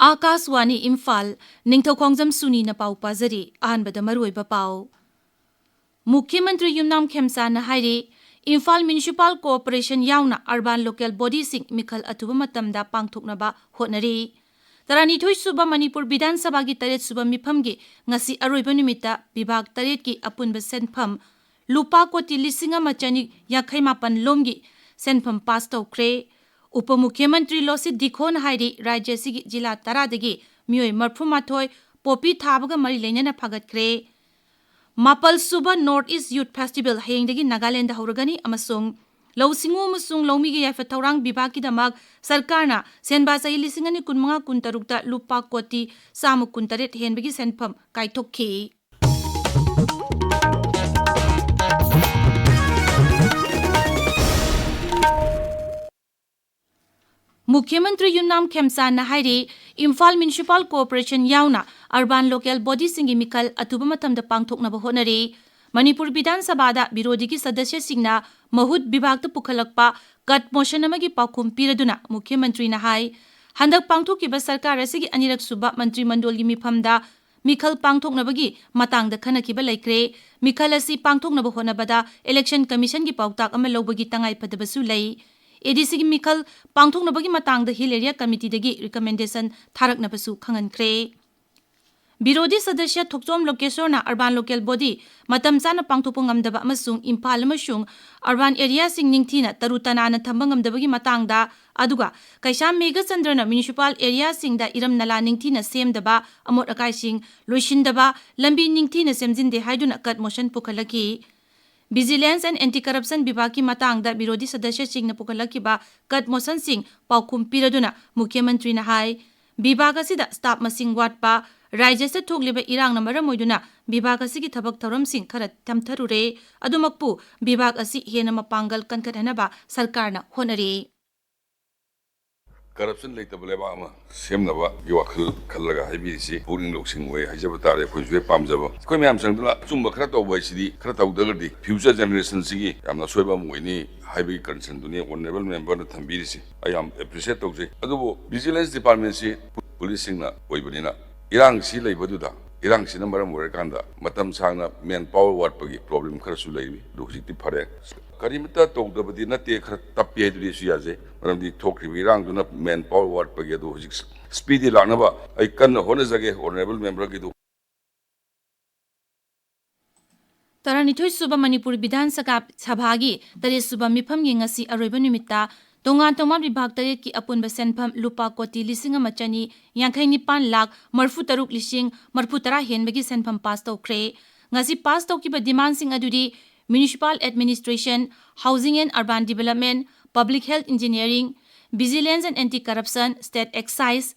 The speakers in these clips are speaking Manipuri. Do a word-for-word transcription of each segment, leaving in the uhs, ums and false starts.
ꯑꯥꯀꯥꯁꯋꯥꯅꯤ ꯏꯝꯐꯥꯜ, ꯅꯤꯡꯊꯧꯈꯣꯡꯖꯝ ꯁꯨꯅꯤꯅ ꯄꯥꯎ ꯄꯥꯖꯔꯤ꯫ ꯑꯍꯥꯟꯕꯗ ꯃꯔꯨꯑꯣꯏꯕ ꯄꯥꯎ꯫ ꯃꯨꯈ꯭ꯌ ꯃꯟꯇ꯭ꯔꯤ ꯌꯨꯝꯅꯥꯝ ꯈꯦꯝꯆꯥꯟꯅ ꯍꯥꯏꯔꯤ, ꯏꯝꯐꯥꯜ ꯃ꯭ꯌꯨꯅꯤꯁꯤꯄꯥꯜ ꯀꯣꯔꯄꯣꯔꯦꯁꯟ ꯌꯥꯎꯅ ꯑꯔꯕꯥꯟ ꯂꯣꯀꯦꯜ ꯕꯣꯗꯤꯁꯤꯡ ꯃꯤꯈꯜ ꯑꯊꯨꯕ ꯃꯇꯝꯗ ꯄꯥꯡꯊꯣꯛꯅꯕ ꯍꯣꯠꯅꯔꯤ꯫ ꯇꯔꯥꯅꯤꯊꯣꯏ ꯁꯨꯕ ꯃꯅꯤꯄꯨꯔ ꯕꯤꯙꯥꯟ ꯁꯚꯥꯒꯤ ꯇꯔꯦꯠ ꯁꯨꯕ ꯃꯤꯐꯝꯒꯤ ꯉꯁꯤ ꯑꯔꯣꯏꯕ ꯅꯨꯃꯤꯠꯇ ꯕꯤꯚꯥꯒ ꯇꯔꯦꯠꯀꯤ ꯑꯄꯨꯟꯕ ꯁꯦꯟꯐꯝ ꯂꯨꯄꯥ ꯀꯣꯇꯤ ꯂꯤꯁꯤꯡ ꯑꯃ ꯆꯅꯤ ꯌꯥꯡꯈꯩ ꯃꯥꯄꯟ ꯂꯣꯝꯒꯤ ꯁꯦꯟꯐꯝ ꯄꯥꯁ ꯇꯧꯈ꯭ꯔꯦ꯫ ꯎꯄ ꯃꯨꯈ꯭ꯌ ꯃꯟꯇ꯭ꯔꯤ ꯂꯣꯁꯤꯠ ꯗꯤꯈꯣꯅ ꯍꯥꯏꯔꯤ, ꯔꯥꯖ꯭ꯌ ꯑꯁꯤꯒꯤ ꯖꯤꯂꯥ ꯇꯔꯥꯗꯒꯤ ꯃꯤꯑꯣꯏ ꯃꯔꯤꯐꯨ ꯃꯥꯊꯣꯏ ꯄꯣꯄꯤ ꯊꯥꯕꯒ ꯃꯔꯤ ꯂꯩꯅꯅ ꯐꯒꯠꯈ꯭ꯔꯦ꯫ ꯃꯥꯄꯜ ꯁꯨꯕ ꯅꯣꯔꯠ ꯏꯁ ꯌꯨꯊ ꯐꯦꯁꯇꯤꯚꯦꯜ ꯍꯌꯦꯡꯗꯒꯤ ꯅꯥꯒꯥꯂꯦꯟꯗ ꯍꯧꯔꯒꯅꯤ ꯑꯃꯁꯨꯡ ꯂꯧꯎ ꯁꯤꯡꯎ ꯑꯃꯁꯨꯡ ꯂꯧꯃꯤꯒꯤ ꯌꯥꯏꯐ ꯊꯧꯔꯥꯡ ꯕꯤꯚꯥꯒꯀꯤꯗꯃꯛ ꯁꯔꯀꯥꯔꯅ ꯁꯦꯟꯕꯥ ꯆꯍꯤ ꯂꯤꯁꯤꯡ ꯑꯅꯤ ꯀꯨꯟꯃꯉꯥ ꯀꯨꯟꯇꯔꯨꯛꯇ ꯂꯨꯄꯥ ꯀꯣꯇꯤ ꯆꯥꯝꯃ ꯀꯨꯟꯇꯔꯦꯠ ꯍꯦꯟꯕꯒꯤ ꯁꯦꯟꯐꯝ ꯀꯥꯏꯊꯣꯛꯈꯤ꯫ ꯃꯨꯈ꯭ꯌ ꯃꯟꯇ꯭ꯔꯤ ꯌꯨꯝꯅꯥꯝ ꯈꯦꯝꯆꯥꯟꯅ ꯍꯥꯏꯔꯤ, ꯏꯝꯐꯥꯜ ꯃ꯭ꯌꯨꯅꯤꯁꯤꯄꯥꯜ ꯀꯣꯔꯄꯣꯔꯦꯁꯟ ꯌꯥꯎꯅ ꯑꯔꯕꯥꯟ ꯂꯣꯀꯦꯜ ꯕꯣꯗꯤꯁꯤꯡꯒꯤ ꯃꯤꯈꯜ ꯑꯊꯨꯕ ꯃꯇꯝꯗ ꯄꯥꯡꯊꯣꯛꯅꯕ ꯍꯣꯠꯅꯔꯤ꯫ ꯃꯅꯤꯄꯨꯔ ꯕꯤꯙꯥꯟ ꯁꯚꯥꯗ ꯕꯤꯔꯣꯙꯤꯒꯤ ꯁꯗꯁ꯭ꯌꯁꯤꯡꯅ ꯃꯍꯨꯠ ꯕꯤꯚꯥꯒꯇ ꯄꯨꯈꯠꯂꯛꯄ ꯀꯠ ꯃꯣꯁꯟ ꯑꯃꯒꯤ ꯄꯥꯎꯈꯨꯝ ꯄꯤꯔꯗꯨꯅ ꯃꯨꯈ꯭ꯌ ꯃꯟꯇ꯭ꯔꯤꯅ ꯍꯥꯏ, ꯍꯟꯗꯛ ꯄꯥꯡꯊꯣꯛꯈꯤꯕ ꯁꯔꯀꯥꯔ ꯑꯁꯤꯒꯤ ꯑꯅꯤꯔꯛ ꯁꯨꯕ ꯃꯟꯇ꯭ꯔꯤ ꯃꯟꯗꯣꯜꯒꯤ ꯃꯤꯐꯝꯗ ꯃꯤꯈꯜ ꯄꯥꯡꯊꯣꯛꯅꯕꯒꯤ ꯃꯇꯥꯡꯗ ꯈꯟꯅꯈꯤꯕ ꯂꯩꯈ꯭ꯔꯦ꯫ ꯃꯤꯈꯜ ꯑꯁꯤ ꯄꯥꯡꯊꯣꯛꯅꯕ ꯍꯣꯠꯅꯕꯗ ꯏꯂꯦꯛꯁꯟ ꯀꯃꯤꯁꯟꯒꯤ ꯄꯥꯎꯇꯥꯛ ꯑꯃ ꯂꯧꯕꯒꯤ ꯇꯉꯥꯏꯐꯗꯕꯁꯨ ꯂꯩ꯫ ꯑꯦ ꯗꯤ ꯁꯤꯒꯤ ꯃꯤꯈꯜ ꯄꯥꯡꯊꯣꯛꯅꯕꯒꯤ ꯃꯇꯥꯡꯗ ꯍꯤꯜ ꯑꯦꯔꯤꯌꯥ ꯀꯃꯤꯇꯤꯗꯒꯤ ꯔꯤꯀꯃꯦꯟꯗꯦꯁꯟ ꯊꯥꯔꯛꯅꯕꯁꯨ ꯈꯪꯍꯟꯈ꯭ꯔꯦ꯫ ꯕꯤꯔꯣꯙꯤ ꯁꯗꯁ꯭ꯌ ꯊꯣꯛꯆꯣꯝ ꯂꯣꯀꯦꯁꯣꯔꯅ ꯑꯔꯕꯥꯟ ꯂꯣꯀꯦꯜ ꯕꯣꯗꯤ ꯃꯇꯝ ꯆꯥꯅ ꯄꯥꯡꯊꯣꯛꯄ ꯉꯝꯗꯕ ꯑꯃꯁꯨꯡ ꯏꯝꯐꯥꯜ ꯑꯃꯁꯨꯡ ꯑꯔꯕꯥꯟ ꯑꯦꯔꯤꯌꯥꯁꯤꯡ ꯅꯤꯡꯊꯤꯅ ꯇꯔꯨ ꯇꯅꯥꯟꯅ ꯊꯝꯕ ꯉꯝꯗꯕꯒꯤ ꯃꯇꯥꯡꯗ, ꯑꯗꯨꯒ ꯀꯩꯁꯥꯝ ꯃꯦꯘꯆꯟꯗ꯭ꯔꯅ ꯃ꯭ꯌꯨꯅꯤꯁꯤꯄꯥꯜ ꯑꯦꯔꯤꯌꯥꯁꯤꯡꯗ ꯏꯔꯝ ꯅꯂꯥ ꯅꯤꯡꯊꯤꯅ ꯁꯦꯝꯗꯕ, ꯑꯃꯣꯠ ꯑꯀꯥꯏꯁꯤꯡ ꯂꯣꯏꯁꯤꯟꯗꯕ, ꯂꯝꯕꯤ ꯅꯤꯡꯊꯤꯅ ꯁꯦꯝꯖꯤꯟꯗꯦ ꯍꯥꯏꯗꯨꯅ ꯀꯠ ꯃꯣꯁꯟ ꯄꯨꯈꯠꯂꯛꯈꯤ꯫ ꯚꯤꯖꯤꯂꯦꯟꯁ ꯑꯦꯟ ꯑꯦꯟꯇꯤ ꯀꯔꯞꯁꯟ ꯕꯤꯚꯥꯒꯀꯤ ꯃꯇꯥꯡꯗ ꯕꯤꯔꯣꯙꯤ ꯁꯗꯁ꯭ꯌꯁꯤꯡꯅ ꯄꯨꯈꯠꯂꯛꯈꯤꯕ ꯀꯠ ꯃꯣꯁꯟꯁꯤꯡ ꯄꯥꯎꯈꯨꯝ ꯄꯤꯔꯗꯨꯅ ꯃꯨꯈ꯭ꯌ ꯃꯟꯇ꯭ꯔꯤꯅ ꯍꯥꯏ, ꯕꯤꯚꯥꯒ ꯑꯁꯤꯗ ꯁ꯭ꯇꯥꯐ ꯃꯁꯤꯡ ꯋꯥꯠꯄ, ꯔꯥꯖ꯭ꯌ ꯑꯁꯤꯗ ꯊꯣꯛꯂꯤꯕ ꯏꯔꯥꯡꯅ ꯃꯔꯝ ꯑꯣꯏꯗꯨꯅ ꯕꯤꯚꯥꯒ ꯑꯁꯤꯒꯤ ꯊꯕꯛ ꯊꯧꯔꯝꯁꯤꯡ ꯈꯔ ꯊꯝꯊꯔꯨꯔꯦ꯫ ꯑꯗꯨꯃꯛꯄꯨ ꯕꯤꯚꯥꯒ ꯑꯁꯤ ꯍꯦꯟꯅ ꯃꯄꯥꯡꯒꯜ ꯀꯟꯈꯠꯍꯟꯅꯕ ꯁꯔꯀꯥꯔꯅ ꯍꯣꯠꯅꯔꯤ꯫ ꯀꯔꯞꯁꯟ ꯂꯩꯇꯕ ꯂꯩꯕꯥꯛ ꯑꯃ ꯁꯦꯝꯅꯕꯒꯤ ꯋꯥꯈꯜ ꯈꯜꯂꯒ ꯍꯥꯏꯕꯤꯔꯤꯁꯤ ꯄꯨꯛꯅꯤꯡ ꯂꯧꯁꯤꯡ ꯑꯣꯏ ꯍꯥꯏꯖꯕ ꯇꯥꯔꯦ꯫ ꯑꯩꯈꯣꯏꯁꯨ ꯍꯦꯛ ꯄꯥꯝꯖꯕ, ꯑꯩꯈꯣꯏ ꯃꯌꯥꯝ ꯆꯪꯗꯨꯅ ꯑꯆꯨꯝꯕ ꯈꯔ ꯇꯧꯕ ꯍꯥꯏꯁꯤꯗꯤ, ꯈꯔ ꯇꯧꯗ꯭ꯔꯒꯗꯤ ꯐ꯭ꯌꯨꯆꯔ ꯖꯦꯅꯦꯔꯦꯁꯟꯁꯤꯒꯤ ꯌꯥꯝꯅ ꯑꯁꯣꯏꯕ ꯑꯃ ꯑꯣꯏꯅꯤ ꯍꯥꯏꯕꯒꯤ ꯀꯟꯁꯔꯟꯗꯨꯅꯤ ꯑꯣꯅꯔꯦꯕꯜ ꯃꯦꯝꯕꯔꯅ ꯊꯝꯕꯤꯔꯤꯁꯤ꯫ ꯑꯩ ꯌꯥꯝ ꯑꯦꯄ꯭ꯔꯤꯁꯤꯌꯦꯠ ꯇꯧꯖꯩ꯫ ꯑꯗꯨꯕꯨ ꯚꯤꯖꯤꯂꯦꯟꯁ ꯗꯤꯄꯥꯔꯠꯃꯦꯟꯁꯤ ꯄꯨꯂꯤꯁꯁꯤꯡꯅ ꯑꯣꯏꯕꯅꯤꯅ, ꯏꯔꯥꯡꯁꯤ ꯂꯩꯕꯗꯨꯗ, ꯏꯔꯥꯡꯁꯤꯅ ꯃꯔꯝ ꯑꯣꯏꯔꯀꯥꯟꯗ ꯃꯇꯝ ꯁꯥꯡꯅ ꯃꯦꯟ ꯄꯥꯋꯔ ꯋꯥꯠꯄꯒꯤ ꯄ꯭ꯔꯣꯕ꯭ꯂꯦꯝ ꯈꯔꯁꯨ ꯂꯩꯔꯤ꯫ ꯑꯗꯨ ꯍꯧꯖꯤꯛꯇꯤ ꯐꯔꯦ꯫ ꯀꯔꯤꯃꯇ ꯇꯧꯗꯕꯗꯤ ꯅꯠꯇꯦ, ꯈꯔ ꯇꯞꯄꯤ ꯍꯥꯏꯗꯨꯗꯤ ꯑꯩꯁꯨ ꯌꯥꯖꯩ, ꯃꯔꯝꯗꯤ ꯊꯣꯛꯈ꯭ꯔꯤꯕ ꯏꯔꯥꯡꯗꯨꯅ ꯃꯦꯟ ꯄꯥꯋꯔ ꯋꯥꯠꯄꯒꯤ꯫ ꯑꯗꯨ ꯍꯧꯖꯤꯛ ꯁ꯭ꯄꯤꯗꯤ ꯂꯥꯛꯅꯕ ꯑꯩ ꯀꯟꯅ ꯍꯣꯠꯅꯖꯒꯦ, ꯑꯣꯅꯔꯦꯕꯜ ꯃꯦꯝꯕꯔꯒꯤꯗꯨ꯫ ꯇꯔꯥꯅꯤꯊꯣꯏ ꯁꯨꯕ ꯃꯅꯤꯄꯨꯔ ꯕꯤꯙꯥꯟ ꯁꯚꯥ-, ꯁꯚꯥꯒꯤ ꯇꯔꯦꯠ ꯁꯨꯕ ꯃꯤꯐꯝꯒꯤ ꯉꯁꯤ ꯑꯔꯣꯏꯕ ꯅꯨꯃꯤꯠꯇ ꯇꯣꯉꯥꯟ ꯇꯣꯉꯥꯟ ꯚꯤꯚꯥꯒ ꯇꯔꯦꯠꯀꯤ ꯑꯄꯨꯟꯕ ꯁꯦꯟꯐꯝ ꯂꯨꯄꯥ ꯀꯣꯇꯤ ꯂꯤꯁꯤꯡ ꯑꯃ ꯆꯅꯤ ꯌꯥꯡꯈꯩ ꯅꯤꯄꯥꯟ ꯂꯥꯈ ꯃꯔꯤꯐꯨ ꯇꯔꯨꯛ ꯂꯤꯁꯤꯡ ꯃꯔꯤꯐꯨ ꯇꯔꯥ ꯍꯦꯟꯕꯒꯤ ꯁꯦꯟꯐꯝ ꯄꯥꯁ ꯇꯧꯈ꯭ꯔꯦ꯫ ꯉꯁꯤ ꯄꯥꯁ ꯇꯧꯈꯤꯕ ꯗꯤꯃꯥꯟꯁꯤꯡ ꯑꯗꯨꯗꯤ Municipal Administration, Housing and Urban Development, Public Health Engineering, Vigilance and Anti-Corruption, State Excise,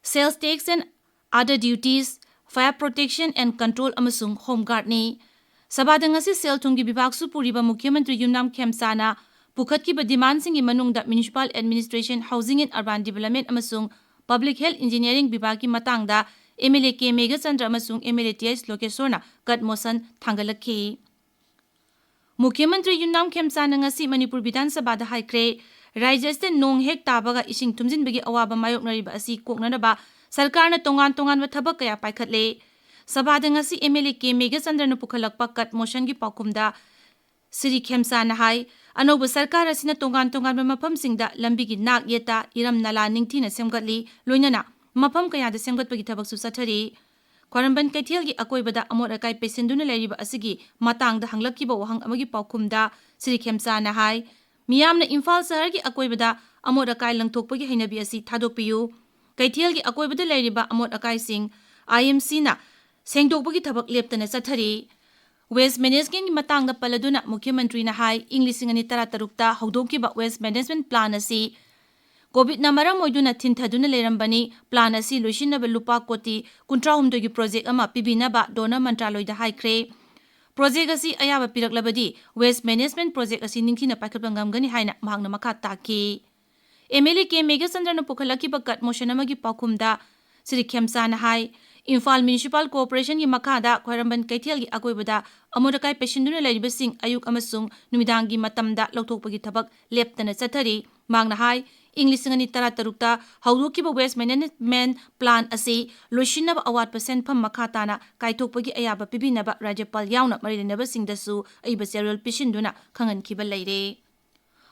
Sales Tax and Other Duties, Fire Protection and Control ꯑꯃꯁꯨꯡ Home Guardꯅꯤ꯫ ꯁꯚꯥꯗ ꯉꯁꯤ ꯁꯦꯜ ꯊꯨꯝꯒꯤ ꯕꯤꯚꯥꯒꯁꯨ ꯄꯨꯔꯤꯕ ꯃꯨꯈ꯭ꯌ ꯃꯟꯇ꯭ꯔꯤ ꯌꯨꯝꯅꯥꯝ ꯈꯦꯝꯆꯥꯅ ꯄꯨꯈꯠꯈꯤꯕ ꯗꯤꯃꯥꯟꯁꯤꯡꯒꯤ ꯃꯅꯨꯡꯗ Municipal Administration, Housing and Urban Development ꯑꯃꯁꯨꯡ Public Health Engineering ꯕꯤꯚꯥꯒꯀꯤ ꯃꯇꯥꯡꯗ MLA ꯀꯦ ꯃꯦꯘꯆꯟꯗ꯭ꯔ ꯑꯃꯁꯨꯡ MLA ꯇꯤ ꯑꯩꯆ ꯂꯣꯀꯦꯁꯣꯔꯅ ꯀꯠ ꯃꯣꯁꯟ ꯊꯥꯡꯒꯠꯂꯛꯈꯤ꯫ ꯃꯨꯈ꯭ꯌ ꯃꯟꯇ꯭ꯔꯤ ꯌꯨꯝꯅꯥꯝ ꯈꯦꯝꯆꯥꯅ ꯉꯁꯤ ꯃꯅꯤꯄꯨꯔ ꯕꯤꯙꯥꯟ ꯁꯚꯥꯗ ꯍꯥꯏꯈ꯭ꯔꯦ, ꯔꯥꯖ꯭ꯌ ꯑꯁꯤꯗ ꯅꯣꯡ ꯍꯦꯛ ꯇꯥꯕꯒ ꯏꯁꯤꯡ ꯊꯨꯝꯖꯤꯟꯕꯒꯤ ꯑꯋꯥꯕ ꯃꯥꯌꯣꯛꯅꯔꯤꯕ ꯑꯁꯤ ꯀꯣꯛꯅꯅꯕ ꯁꯔꯀꯥꯔꯅ ꯇꯣꯉꯥꯟ ꯇꯣꯉꯥꯟꯕ ꯊꯕꯛ ꯀꯌꯥ ꯄꯥꯏꯈꯠꯂꯦ꯫ ꯁꯚꯥꯗ ꯉꯁꯤ MLA ꯀꯦ ꯃꯦꯘꯆꯟꯗ꯭ꯔꯅ ꯄꯨꯈꯠꯂꯛꯄ ꯀꯠ ꯃꯣꯁꯟꯒꯤ ꯄꯥꯎꯈꯨꯝꯗ ꯁ꯭ꯔꯤ ꯈꯦꯝꯆꯥꯅ ꯍꯥꯏ, ꯑꯅꯧꯕ ꯁꯔꯀꯥꯔ ꯑꯁꯤꯅ ꯇꯣꯉꯥꯟ ꯇꯣꯉꯥꯟꯕ ꯃꯐꯝꯁꯤꯡꯗ ꯂꯝꯕꯤꯒꯤ ꯅꯥꯛ ꯌꯦꯠꯇ ꯏꯔꯝ ꯅꯂꯥ ꯅꯤꯡꯊꯤꯅ ꯁꯦꯝꯒꯠꯂꯤ, ꯂꯣꯏꯅꯅ ꯃꯐꯝ ꯀꯌꯥꯗ ꯁꯦꯝꯒꯠꯄꯒꯤ ꯊꯕꯛꯁꯨ ꯆꯠꯊꯔꯤ꯫ ꯈ꯭ꯋꯥꯏꯔꯝꯕꯟ ꯀꯩꯊꯦꯜꯒꯤ ꯑꯀꯣꯏꯕꯗ ꯑꯃꯣꯠ ꯑꯀꯥꯏ ꯄꯩꯁꯤꯟꯗꯨꯅ ꯂꯩꯔꯤꯕ ꯑꯁꯤꯒꯤ ꯃꯇꯥꯡꯗ ꯍꯪꯂꯛꯈꯤꯕ ꯋꯥꯍꯪ ꯑꯃꯒꯤ ꯄꯥꯎꯈꯨꯝꯗ ꯁ꯭ꯔꯤ ꯈꯦꯝꯆꯥꯅ ꯍꯥꯏ, ꯃꯤꯌꯥꯝꯅ ꯏꯝꯐꯥꯜ ꯁꯍꯔꯒꯤ ꯑꯀꯣꯏꯕꯗ ꯑꯃꯣꯠ ꯑꯀꯥꯏ ꯂꯪꯊꯣꯛꯄꯒꯤ ꯍꯩꯅꯕꯤ ꯑꯁꯤ ꯊꯥꯗꯣꯛꯄꯤꯌꯨ꯫ ꯀꯩꯊꯦꯜꯒꯤ ꯑꯀꯣꯏꯕꯗ ꯂꯩꯔꯤꯕ ꯑꯃꯣꯠ ꯑꯀꯥꯏꯁꯤꯡ IMCꯅ ꯁꯦꯡꯗꯣꯛꯄꯒꯤ ꯊꯕꯛ ꯂꯦꯞꯇꯅ ꯆꯠꯊꯔꯤ꯫ Waste Managementꯀꯤ ꯃꯇꯥꯡꯗ ꯄꯜꯂꯗꯨꯅ ꯃꯨꯈ꯭ꯌ ꯃꯟꯇ꯭ꯔꯤꯅ ꯍꯥꯏ, ꯏꯪ ꯂꯤꯁꯤꯡ ꯑꯅꯤ ꯇꯔꯥꯇꯔꯨꯛꯇ ꯍꯧꯗꯣꯛꯈꯤꯕ Waste Management Plan ꯑꯁꯤ ꯀꯣꯚꯤꯗꯅ ꯃꯔꯝ ꯑꯣꯏꯗꯨꯅ ꯊꯤꯟꯊꯗꯨꯅ ꯂꯩꯔꯝꯕꯅꯤ꯫ Plan ꯑꯁꯤ ꯂꯣꯏꯁꯤꯟꯅꯕ ꯂꯨꯄꯥ ꯀꯣꯇꯤ ꯀꯨꯟꯊ꯭ꯔꯥꯍꯨꯝꯗꯣꯏꯒꯤ project ꯑꯃ ꯄꯤꯕꯤꯅꯕ DoNER ꯃꯟꯇ꯭ꯔꯥꯂꯣꯏꯗ ꯍꯥꯏꯈ꯭ꯔꯦ꯫ Project ꯑꯁꯤ ꯑꯌꯥꯕ ꯄꯤꯔꯛꯂꯕꯗꯤ Waste Management Project ꯑꯁꯤ ꯅꯤꯡꯊꯤꯅ ꯄꯥꯏꯈꯠꯄ ꯉꯝꯒꯅꯤ ꯍꯥꯏꯅ ꯃꯍꯥꯛꯅ ꯃꯈꯥ ꯇꯥꯈꯤ꯫ MLA ꯀꯦ ꯃꯦꯘꯆꯟꯗ꯭ꯔꯅ ꯄꯨꯈꯠꯂꯛꯈꯤꯕ ꯀꯠ ꯃꯣꯁꯟ ꯑꯃꯒꯤ ꯄꯥꯎꯈꯨꯝꯗ ꯁ꯭ꯔꯤ ꯈꯦꯝꯆꯥꯅ ꯍꯥꯏ, ꯏꯝꯐꯥꯜ Municipal Corporationꯒꯤ ꯃꯈꯥꯗ ꯈ꯭ꯋꯥꯏꯔꯝꯕꯟ ꯀꯩꯊꯦꯜꯒꯤ ꯑꯀꯣꯏꯕꯗ ꯑꯃꯣꯠ ꯑꯀꯥꯏ ꯄꯩꯁꯤꯟꯗꯨꯅ ꯂꯩꯔꯤꯕꯁꯤꯡ ꯑꯌꯨꯛ ꯑꯃꯁꯨꯡ ꯅꯨꯃꯤꯗꯥꯡꯒꯤ ꯃꯇꯝꯗ ꯂꯧꯊꯣꯛꯄꯒꯤ ꯊꯕꯛ ꯂꯦꯞꯇꯅ ꯆꯠꯊꯔꯤ꯫ ꯃꯍꯥꯛꯅ ꯍꯥꯏ, ꯏꯪ ꯂꯤꯁꯤꯡ ꯑꯅꯤ ꯇꯔꯥꯇꯔꯨꯛꯇ ꯍꯧꯗꯣꯛꯈꯤꯕ Waste Management Plan ꯑꯁꯤ ꯂꯣꯏꯁꯤꯟꯅꯕ ꯑꯋꯥꯠꯄ ꯁꯦꯟꯐꯝ ꯃꯈꯥ ꯇꯥꯅ ꯀꯥꯏꯊꯣꯛꯄꯒꯤ ꯑꯌꯥꯕ ꯄꯤꯕꯤꯅꯕ ꯔꯥꯖ꯭ꯌꯄꯥꯜ ꯌꯥꯎꯅ ꯃꯔꯤ ꯂꯩꯅꯕꯁꯤꯡꯗꯁꯨ ꯑꯏꯕ ꯆꯦꯔꯣꯜ ꯄꯤꯁꯤꯟꯗꯨꯅ ꯈꯪꯍꯟꯈꯤꯕ ꯂꯩꯔꯦ꯫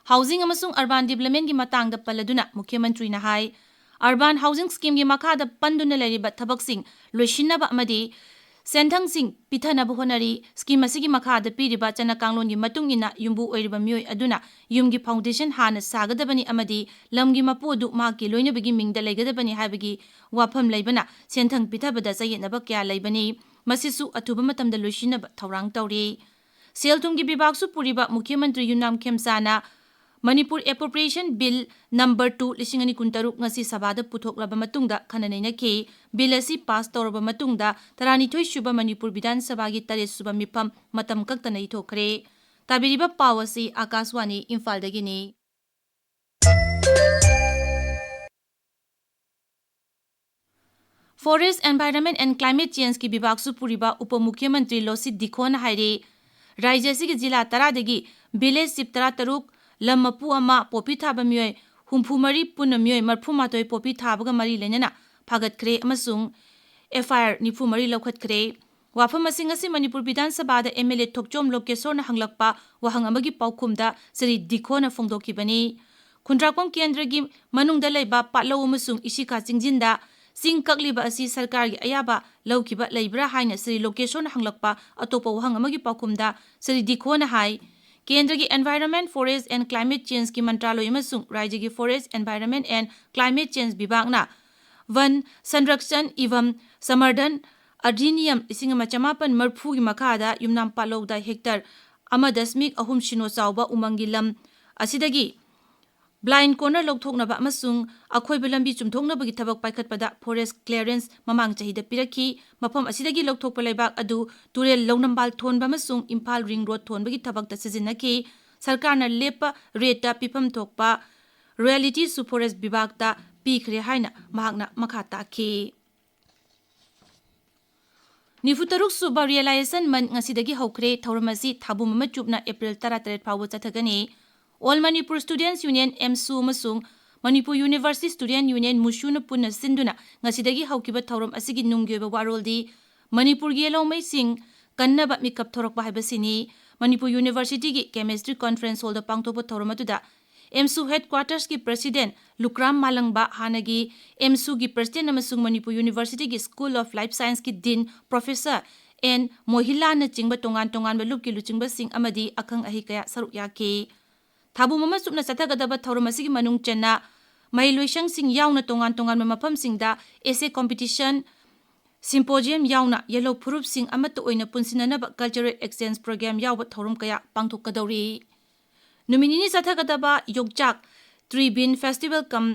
Housing ꯑꯃꯁꯨꯡ Urban Developmentꯀꯤ ꯃꯇꯥꯡꯗ ꯄꯜꯂꯗꯨꯅ ꯃꯨꯈ꯭ꯌ ꯃꯟꯇ꯭ꯔꯤꯅ ꯍꯥꯏ, Urban Housing Schemeꯒꯤ ꯃꯈꯥꯗ ꯄꯟꯗꯨꯅ ꯂꯩꯔꯤꯕ ꯊꯕꯛꯁꯤꯡ ꯂꯣꯏꯁꯤꯟꯅꯕ ꯑꯃꯗꯤ ꯁꯦꯟꯊꯪꯁꯤꯡ ꯄꯤꯊꯅꯕ ꯍꯣꯠꯅꯔꯤ꯫ Scheme ꯑꯁꯤꯒꯤ ꯃꯈꯥꯗ ꯄꯤꯔꯤꯕ ꯆꯠꯅ ꯀꯥꯡꯂꯣꯟꯒꯤ ꯃꯇꯨꯡ ꯏꯟꯅ ꯌꯨꯝꯕꯨ ꯑꯣꯏꯔꯤꯕ ꯃꯤꯑꯣꯏ ꯑꯗꯨꯅ ꯌꯨꯝꯒꯤ foundation ꯍꯥꯟꯅ ꯁꯥꯒꯗꯕꯅꯤ ꯑꯃꯗꯤ ꯂꯝꯒꯤ ꯃꯄꯨ ꯑꯗꯨ ꯃꯍꯥꯛꯀꯤ ꯂꯣꯏꯅꯕꯤꯒꯤ ꯃꯤꯡꯗ ꯂꯩꯒꯗꯕꯅꯤ ꯍꯥꯏꯕꯒꯤ ꯋꯥꯐꯝ ꯂꯩꯕꯅ ꯁꯦꯟꯊꯪ ꯄꯤꯊꯕꯗ ꯆꯌꯦꯠꯅꯕ ꯀꯌꯥ ꯂꯩꯕꯅꯤ꯫ ꯃꯁꯤꯁꯨ ꯑꯊꯨꯕ ꯃꯇꯝꯗ ꯂꯣꯏꯁꯤꯟꯅꯕ ꯊꯧꯔꯥꯡ ꯇꯧꯔꯤ꯫ ꯁꯦꯜ ꯊꯨꯝꯒꯤ ꯕꯤꯚꯥꯒꯁꯨ ꯄꯨꯔꯤꯕ ꯃꯨꯈ꯭ꯌ ꯃꯟꯇ꯭ꯔꯤ ꯌꯨꯝꯅꯥꯝ ꯈꯦꯝꯆꯥꯅ Manipur Appropriation Bill Number Two ꯂꯤꯁꯤꯡ ꯑꯅꯤ ꯀꯨꯟꯇꯔꯨꯛ ꯉꯁꯤ ꯁꯚꯥꯗ ꯄꯨꯊꯣꯛꯂꯕ ꯃꯇꯨꯡꯗ ꯈꯟꯅ ꯅꯩꯅꯈꯤ꯫ Bill ꯑꯁꯤ pass ꯇꯧꯔꯕ ꯃꯇꯨꯡꯗ ꯇꯔꯥꯅꯤꯊꯣꯏ ꯁꯨꯕ ꯃꯅꯤꯄꯨꯔ ꯕꯤꯙꯥꯟ ꯁꯚꯥꯒꯤ ꯇꯔꯦꯠ ꯁꯨꯕ ꯃꯤꯐꯝ ꯃꯇꯝ ꯀꯛꯇꯅ ꯏꯊꯣꯛꯈ꯭ꯔꯦ꯫ ꯇꯥꯕꯤꯔꯤꯕ ꯄꯥꯎ ꯑꯁꯤ ꯑꯀꯥꯁꯋꯥꯅꯤ ꯏꯝꯐꯥꯜꯗꯒꯤꯅꯤ꯫ Forest, Environment and Climate Changeꯀꯤ ꯕꯤꯚꯥꯒꯁꯨ ꯄꯨꯔꯤꯕ ꯎꯄ ꯃꯨꯈ꯭ꯌ ꯃꯟꯇ꯭ꯔꯤ ꯂꯣꯁꯤꯠ ꯗꯤꯈꯣꯅ ꯍꯥꯏꯔꯤ, ꯔꯥꯖ꯭ꯌ ꯑꯁꯤꯒꯤ ꯖꯤꯂꯥ ꯇꯔꯥꯗꯒꯤ village chief ꯇꯔꯥꯇꯔꯨꯛ, ꯂꯝ ꯃꯄꯨ ꯑꯃ, ꯄꯣꯄꯤ ꯊꯥꯕ ꯃꯤꯑꯣꯏ ꯍꯨꯝꯐꯨ ꯃꯔꯤ, ꯄꯨꯟꯅ ꯃꯤꯑꯣꯏ ꯃꯔꯤꯐꯨ ꯃꯥꯊꯣꯏ ꯄꯣꯄꯤ ꯊꯥꯕꯒ ꯃꯔꯤ ꯂꯩꯅꯅ ꯐꯥꯒꯠꯈ꯭ꯔꯦ ꯑꯃꯁꯨꯡ F I R ꯅꯤꯐꯨ ꯃꯔꯤ ꯂꯧꯈꯠꯈ꯭ꯔꯦ꯫ ꯋꯥꯐꯝ ꯑꯁꯤ ꯉꯁꯤ ꯃꯅꯤꯄꯨꯔ ꯕꯤꯙꯥꯟ ꯁꯚꯥꯗ M L A ꯊꯣꯛꯆꯣꯝ ꯂꯣꯀꯦꯁꯣꯔꯅ ꯍꯪꯂꯛꯄ ꯋꯥꯍꯪ ꯑꯃꯒꯤ ꯄꯥꯎꯈꯨꯝꯗ ꯁ꯭ꯔꯤ ꯗꯤꯈꯣꯅ ꯐꯣꯡꯗꯣꯛꯈꯤꯕꯅꯤ꯫ ꯈꯨꯟꯗ꯭ꯔꯥꯛꯄꯝ ꯀꯦꯟꯗ꯭ꯔꯒꯤ ꯃꯅꯨꯡꯗ ꯂꯩꯕ ꯄꯥꯠꯂꯧ ꯑꯃꯁꯨꯡ ꯏꯁꯤꯀꯥ ꯆꯤꯡꯖꯤꯟꯗ ꯆꯤꯡ ꯀꯛꯂꯤꯕ ꯑꯁꯤ ꯁꯔꯀꯥꯔꯒꯤ ꯑꯌꯥꯕ ꯂꯧꯈꯤꯕ ꯂꯩꯕ꯭ꯔꯥ ꯍꯥꯏꯅ ꯁ꯭ꯔꯤ ꯂꯣꯀꯦꯁꯣꯔꯅ ꯍꯪꯂꯛꯄ ꯑꯇꯣꯞꯄ ꯋꯥꯍꯪ ꯑꯃꯒꯤ ꯄꯥꯎꯈꯨꯝꯗ ꯁ꯭ꯔꯤ ꯗꯤꯈꯣꯅ ꯍꯥꯏ, ꯀꯦꯟꯗ꯭ꯔꯒꯤ Environment, Forest and Climate Changeꯀꯤ ꯃꯟꯇ꯭ꯔꯥꯂꯣꯏ ꯑꯃꯁꯨꯡ ꯔꯥꯖ꯭ꯌꯒꯤ Forest, Environment and Climate Change ꯕꯤꯚꯥꯒꯅ वन संरक्षण एवं संवर्धन अधिनियम ꯂꯤꯁꯤꯡ ꯑꯃ ꯆꯃꯥꯄꯟ ꯃꯔꯤꯐꯨꯒꯤ ꯃꯈꯥꯗ ꯌꯨꯝꯅꯥꯝ ꯄꯥꯠꯂꯧꯗ ꯍꯦꯛꯇꯔ ꯑꯃ ꯗꯁꯃꯤꯛ ꯑꯍꯨꯝ ꯁꯤꯅꯣ ꯆꯥꯎꯕ ꯎꯃꯪꯒꯤ ꯂꯝ ꯑꯁꯤꯗꯒꯤ blind corner ꯂꯧꯊꯣꯛꯅꯕ ꯑꯃꯁꯨꯡ ꯑꯀꯣꯏꯕ ꯂꯝꯕꯤ ꯆꯨꯝꯊꯣꯛꯅꯕꯒꯤ ꯊꯕꯛ ꯄꯥꯏꯈꯠꯄꯗ forest clearance ꯃꯃꯥꯡ ꯆꯍꯤꯗ ꯄꯤꯔꯛꯈꯤ꯫ ꯃꯐꯝ ꯑꯁꯤꯗꯒꯤ ꯂꯧꯊꯣꯛꯄ ꯂꯩꯕꯥꯛ ꯑꯗꯨ ꯇꯨꯔꯦꯜ ꯂꯧꯅꯝꯕꯥꯜ ꯊꯣꯟꯕ ꯑꯃꯁꯨꯡ ꯏꯝꯐꯥꯜ ring road ꯊꯣꯟꯕꯒꯤ ꯊꯕꯛꯇ ꯁꯤꯖꯤꯟꯅꯈꯤ꯫ ꯁꯔꯀꯥꯔꯅ ꯂꯦꯞꯄ rateꯇ ꯄꯤꯐꯝ ꯊꯣꯛꯄ royaltyꯁꯨ forest ꯕꯤꯚꯥꯒꯇ ꯄꯤꯈ꯭ꯔꯦ ꯍꯥꯏꯅ ꯃꯍꯥꯛꯅ ꯃꯈꯥ ꯇꯥꯈꯤ꯫ ꯅꯤꯐꯨꯇꯔꯨꯛ ꯁꯨꯕ Realization Month ꯉꯁꯤꯗꯒꯤ ꯍꯧꯈ꯭ꯔꯦ꯫ ꯊꯧꯔꯝ ꯑꯁꯤ ꯊꯥꯕꯨꯝ ꯑꯃ ꯆꯨꯞꯅ April ꯇꯔꯥꯇꯔꯦꯠ ꯐꯥꯎꯕ ꯆꯠꯊꯒꯅꯤ꯫ All Manipur Students Union, AMSU, ꯑꯃꯁꯨꯡ ꯃꯅꯤꯄꯨꯔ ꯌꯨꯅꯤꯚꯔꯁꯤꯇꯤ ꯁ꯭ꯇꯨꯗꯦꯟꯠ ꯌꯨꯅꯤꯌꯟ, ꯃꯨꯁꯨꯅ ꯄꯨꯟꯅ ꯁꯤꯟꯗꯨꯅ ꯉꯁꯤꯗꯒꯤ ꯍꯧꯈꯤꯕ ꯊꯧꯔꯝ ꯑꯁꯤꯒꯤ ꯅꯨꯡꯒꯤ ꯑꯣꯏꯕ ꯋꯥꯔꯣꯜꯗꯤ ꯃꯅꯤꯄꯨꯔꯒꯤ ꯌꯦꯜꯍꯧꯃꯩꯁꯤꯡ ꯀꯟꯅꯕ ꯃꯤꯀꯞ ꯊꯣꯔꯛꯄ ꯍꯥꯏꯕꯁꯤꯅꯤ꯫ ꯃꯅꯤꯄꯨꯔ ꯌꯨꯅꯤꯚꯔꯁꯤꯇꯤꯒꯤ ꯀꯦꯃꯤꯁꯇ꯭ꯔꯤ ꯀꯣꯟꯐꯔꯦꯟꯁ ꯍꯣꯜꯗ ꯄꯥꯡꯊꯣꯛꯄ ꯊꯧꯔꯝ ꯑꯗꯨꯗ ꯑꯦꯝꯁꯨ ꯍꯦꯗꯀ꯭ꯋꯥꯇꯔꯁꯀꯤ ꯄ꯭ꯔꯁꯤꯗꯦꯟꯠ ꯂꯨꯀ꯭ꯔꯥꯝ ꯃꯥꯂꯪꯕ, ꯍꯥꯟꯅꯒꯤ ꯑꯦꯝꯁꯨꯒꯤ ꯄ꯭ꯔꯁꯤꯗꯦꯟꯠ ꯑꯃꯁꯨꯡ ꯃꯅꯤꯄꯨꯔ ꯌꯨꯅꯤꯚꯔꯁꯤꯇꯤꯒꯤ ꯁ꯭ꯀꯨꯜ ꯑꯣꯐ ꯂꯥꯏꯐ ꯁꯥꯏꯟꯁꯀꯤ ꯗꯤꯟ ꯄ꯭ꯔꯣꯐꯦꯁꯔ ꯑꯦꯟ ꯃꯣꯍꯤꯂꯥꯅꯆꯤꯡꯕ ꯇꯣꯉꯥꯟ ꯇꯣꯉꯥꯟꯕ ꯂꯨꯞꯀꯤ ꯂꯨꯆꯤꯡꯕꯁꯤꯡ ꯑꯃꯗꯤ ꯑꯈꯪ ꯑꯍꯩ ꯀꯌꯥ ꯁꯔꯨꯛ ꯌꯥꯈꯤ꯫ ꯊꯥꯕꯨꯝ ꯑꯃ ꯆꯨꯞꯅ ꯆꯠꯊꯒꯗꯕ ꯊꯧꯔꯝ ꯑꯁꯤꯒꯤ ꯃꯅꯨꯡ ꯆꯟꯅ ꯃꯍꯩꯂꯣꯏꯁꯪꯁꯤꯡ ꯌꯥꯎꯅ ꯇꯣꯉꯥꯟ ꯇꯣꯉꯥꯟꯕ ꯃꯐꯝꯁꯤꯡꯗ essay competition, symposium ꯌꯥꯎꯅ ꯌꯦꯜꯍꯧ ꯐꯨꯔꯨꯞꯁꯤꯡ ꯑꯃꯠꯇ ꯑꯣꯏꯅ ꯄꯨꯟꯁꯤꯟꯅꯅꯕ cultural exchange program ꯌꯥꯎꯕ ꯊꯧꯔꯝ ꯀꯌꯥ ꯄꯥꯡꯊꯣꯛꯀꯗꯧꯔꯤ꯫ ꯅꯨꯃꯤꯠ ꯅꯤꯅꯤ ꯆꯠꯊꯒꯗꯕ ꯌꯣꯡꯆꯥꯛ ꯇ꯭ꯔꯤꯕꯤꯟ ꯐꯦꯁꯇꯤꯚꯦꯜ ꯀꯝ